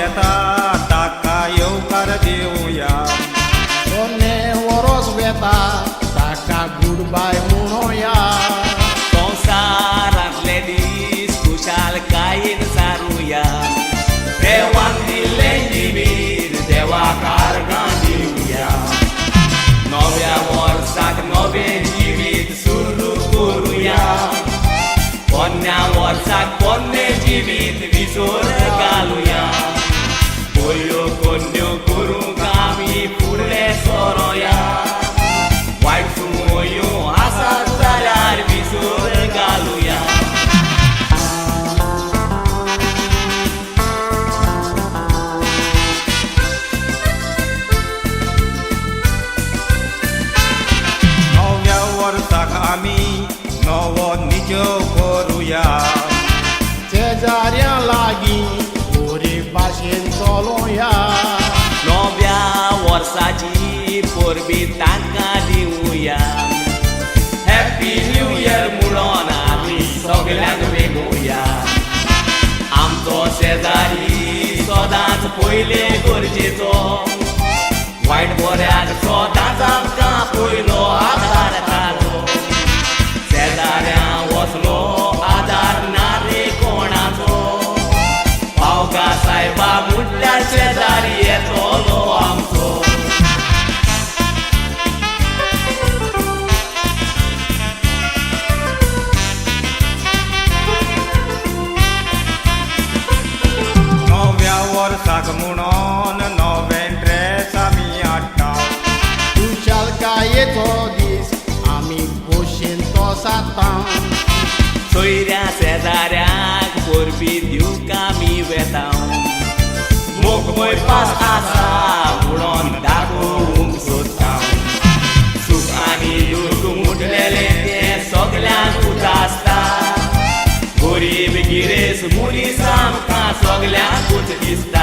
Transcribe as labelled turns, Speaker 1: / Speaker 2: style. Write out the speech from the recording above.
Speaker 1: येता ताका येवकार दिवया.
Speaker 2: पोन्नें वरोस वेता ताका गुड बाय म्हणोया.
Speaker 3: संवसारांतले दीस खुशालकायेन सारुया. देवान दिल्लें जिवीत देवाक आर्गां दिवया. नव्या वर्साक नवें जिवीत सुरू करुया. पोन्न्या वर्साक पोन्नें जिवीत विसर घालुया. बऱ्यो कोन्न्यो करूंक आमी फुडलें सरोया. वायट संवयो आसात जाल्यार विसर घालुया.
Speaker 1: नव्या वर्साक आमी नवो निचेव करुया.
Speaker 2: शेजाऱ्यां लागीं बरे भाशेन चलोया.
Speaker 3: नव्या वर्साची परबीं तांकां दिवया. हॅप्पी न्यू इयर म्हणून आमी सगल्यांक वेगोवया. आमचो शेजारी सदांच पयले गरजेचो. वायट बऱ्याक सदांच आमकां पयलो आदार ताचो. शेजाऱ्यां वसलो आदार ना रे कोणाचो. पावगा सायबा म्हटल्यार शेजारी येतलो आमचो.
Speaker 1: नव्या वर्साक म्हणून नवे ड्रेस आमी हाडटा.
Speaker 2: खुशालकायेचो दीस आमी खोशेन तो सादता.
Speaker 3: सोयऱ्या शेजाऱ्याक परबीं दिवंक आमी वेता. मोगमय पास आसा म्हणून दाखोवंक सोदता. सूख आनी दूख म्हटलेलें तें सगल्यांकूच आसता. गरीब गिरेस मनीस आमकां सगल्यांकूच दिसता.